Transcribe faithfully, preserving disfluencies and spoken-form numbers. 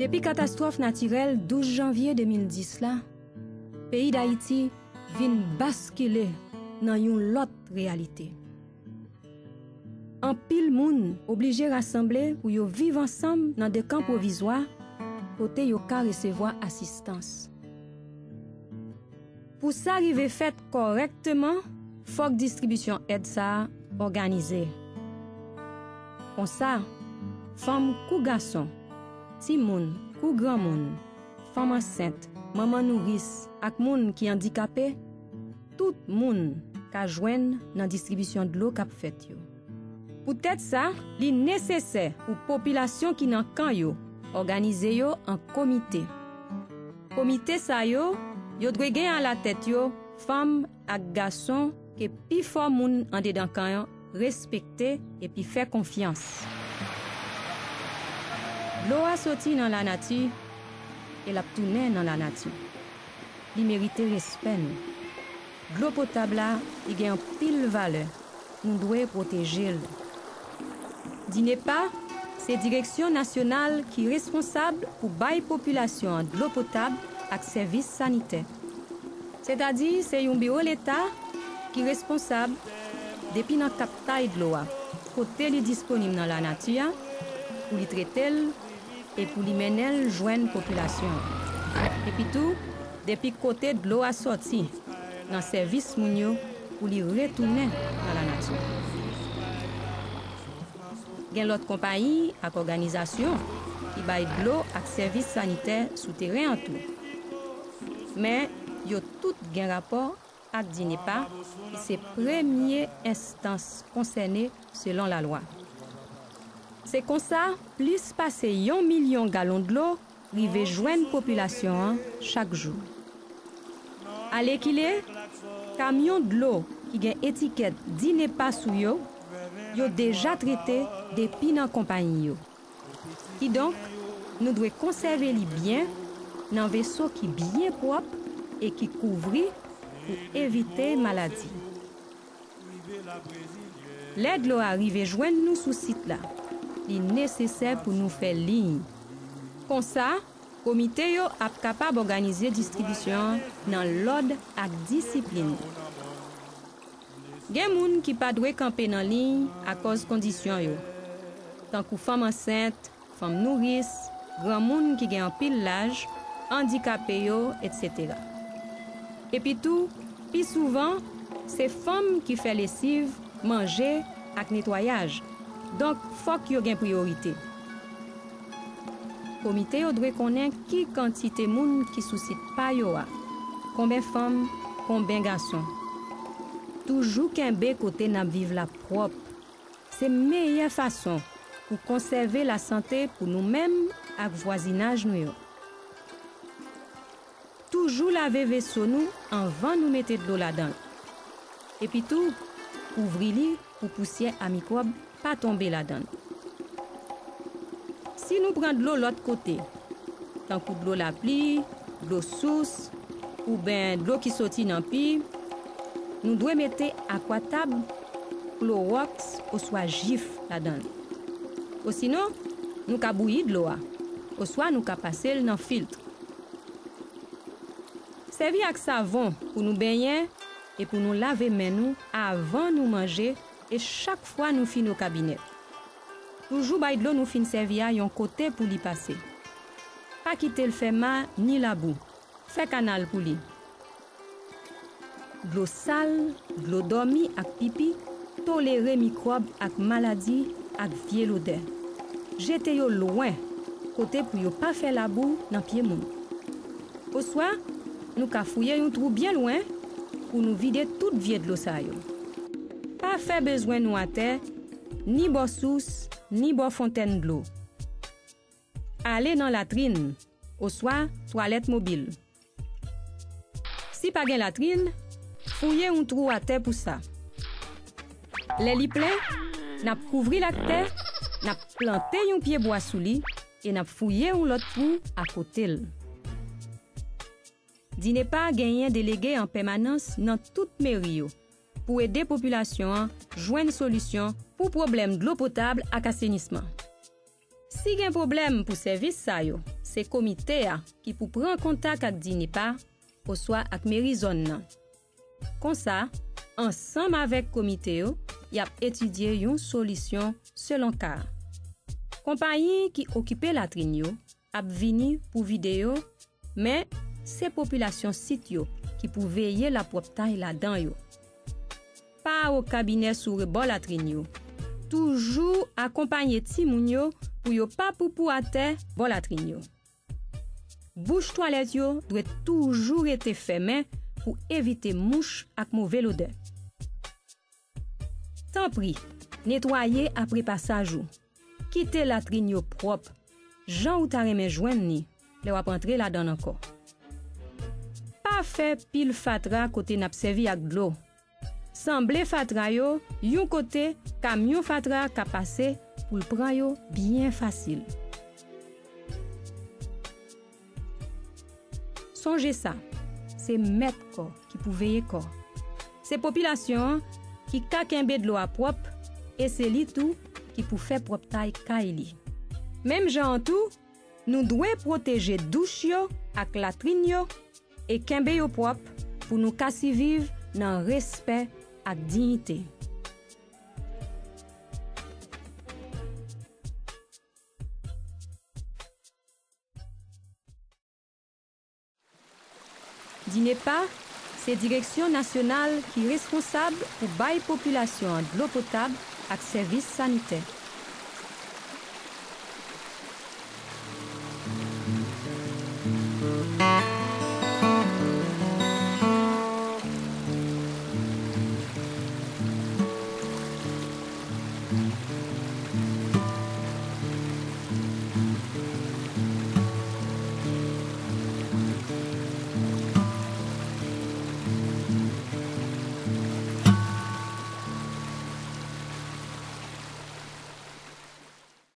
Depi katastwòf natirèl douz janvye de mil dis la, peyi Dayiti vin baskile nan yon lòt reyalite. Anpil moun oblije rasanble pou yo viv ansanm nan de kan pwovizwa kote yo ka resevwa asistans. Pou sa rive fèt kòrèkteman, fòk distribisyon èd sa a òganize. Konsa, fanm kou gason, timoun kou granmoun, fanm ansent, manman nouris ak moun ki andikape, tout moun ka jwenn nan distribisyon dlo k ap fèt yo. Poutèt sa, li nesesè pou popilasyon ki nan kan yo òganize yo an komite. Komite sa yo, yo dwe gen alatèt yo fanm ak gason ke pifò moun andedan kan yo respekte epi fè konfyans. Dlo a soti nan lanati e l ap tounen nan lanati. Li merite respè nou. Dlo potab la, li gen anpil valè. Nou dwe pwoteje l. DINEPA se direksyon nasyonal ki responsab pou bay popilasyon an dlo potab ak sèvis sanitè. Sètadi, se yon biwo Leta ki responsab depi nan kaptay dlo a, kote li disponib nan lanati a, pou li trete l e pou li mennen l jwenn popilasyon an. Epitou, depi kote dlo a sòti nan sèvis moun yo pou li retounen nan lanati. Gen lòt konpayi ak òganizasyon ki bay dlo ak sèvis sanitè sou teren an tou. Men, yo tout gen rapò ak DINEPA, ki se premye enstans konsène selon lalwa. Se konsa, plis pase yon milyon galon dlo rive jwenn popilasyon an chak jou. Alèkile, kamyon dlo ki gen etikèt DINEPA sou yo, yo deja trete depi nan konpayi yo. Kidonk, nou dwe konsève li byen nan veso ki byen pwòp e ki kouvri pou evite maladi. Lè dlo a rive jwenn nou sou sit la, li nesesè pou nou fè liy. Konsa, komite yo ap kapab òganize distribisyon an nan lòd ak disiplin. Gen moun ki pa dwe kanpe nan liy akòz kondisyon yo, tankou fanm ansent, fanm nouris, granmoun ki gen anpil laj, andikape yo, etsetera. Epitou, pi souvan, se fanm ki fè lesiv, manje ak netwayaj, donk fòk yo gen priyorite. Komite yo dwe konnen ki kantite moun ki sou sit pa yo a, konben fanm, konben gason. Toujou kenbe kote n ap viv la pwòp. Se meyè fason pou konsève lasante pou nou menm ak vwazinaj nou yo. Toujou lave veso nou anvan nou mete dlo ladan l. Epitou, kouvri li pou pousyè a mikwòb pa tonbe ladan l. Si nou pran dlo lòt kote, tankou dlo lapli, dlo sous, oubyen dlo ki soti nan pi, nou dwe mete akwatab, klowòks oswa jif ladan l. Osinon, nou ka bouyi dlo a, oswa nou ka pase l nan filt. Sèvi ak savon pou nou benyen e pou nou lave men nou avan nou manje e chak fwa nou fin okabinèt. Toujou bay dlo nou fin sèvi a yon kote pou li pase. Pa kite l fè ma ni labou. Fè kanal pou li. Dlo sal, dlo dòmi ak pipi tolere mikwòb ak maladi ak vye lodè. Jete yo lwen, kote pou yo pa fè labou nan pye moun. Oswa, nou ka fouye yon twou byen lwen pou nou vide tout vye dlo sa yo. Pa fè bezwen nou atè, ni bò sous, ni bò fontèn dlo. Ale nan latrin oswa twalèt mobil. Si pa gen latrin, fouye yon twou atè pou sa. Lè li plen, n ap kouvri l ak tè, n ap plante yon pye bwa sou li e n ap fouye yon lòt twou akote l. DINEPA genyen delege an pèmanans nan tout meri yo pou ede popilasyon an jwenn solisyon pou pwoblèm dlo potab ak asenisman. Si gen pwoblèm pou sèvis sa yo, se komite a ki pou pran kontak ak DINEPA oswa ak meri zòn nan. Konsa, ansanm avèk komite yo, y ap etidye yon solisyon selon ka a. Konpayi ki okipe latrin yo ap vini pou vide yo, men se popilasyon sit yo ki pou veye lapwòptay ladan yo. Pa o kabinè sou rebò latrin yo. Toujou akonpanye timoun yo pou yo pa poupou atè bò latrin yo. Bouch twalèt yo dwe toujou rete fèmen pou evite mouch ak move lodè. Tanpri, netwaye apre pasaj ou. Kite latrin yo pwòp, jan ou ta renmen jwenn li lè w ap antre ladan l ankò. Pa fè pil fatra kote n ap sèvi ak dlo. Sanble fatra yo yon kote kamyon fatra ka pase pou l pran yo byen fasil. Sonje sa, se mèt kò ki pou veye kò. Se popilasyon an ki ka kenbe dlo a pwòp e se li tou ki pou fè pwòptay kay li. Menm jan an tou, nou dwe pwoteje douch yo ak latrin yo e kenbe yo pwòp pou nou ka siviv nan respè ak diyite. DINEPA se direksyon nasyonal ki responsab pou bay popilasyon an dlo potab ak sèvis sanitè.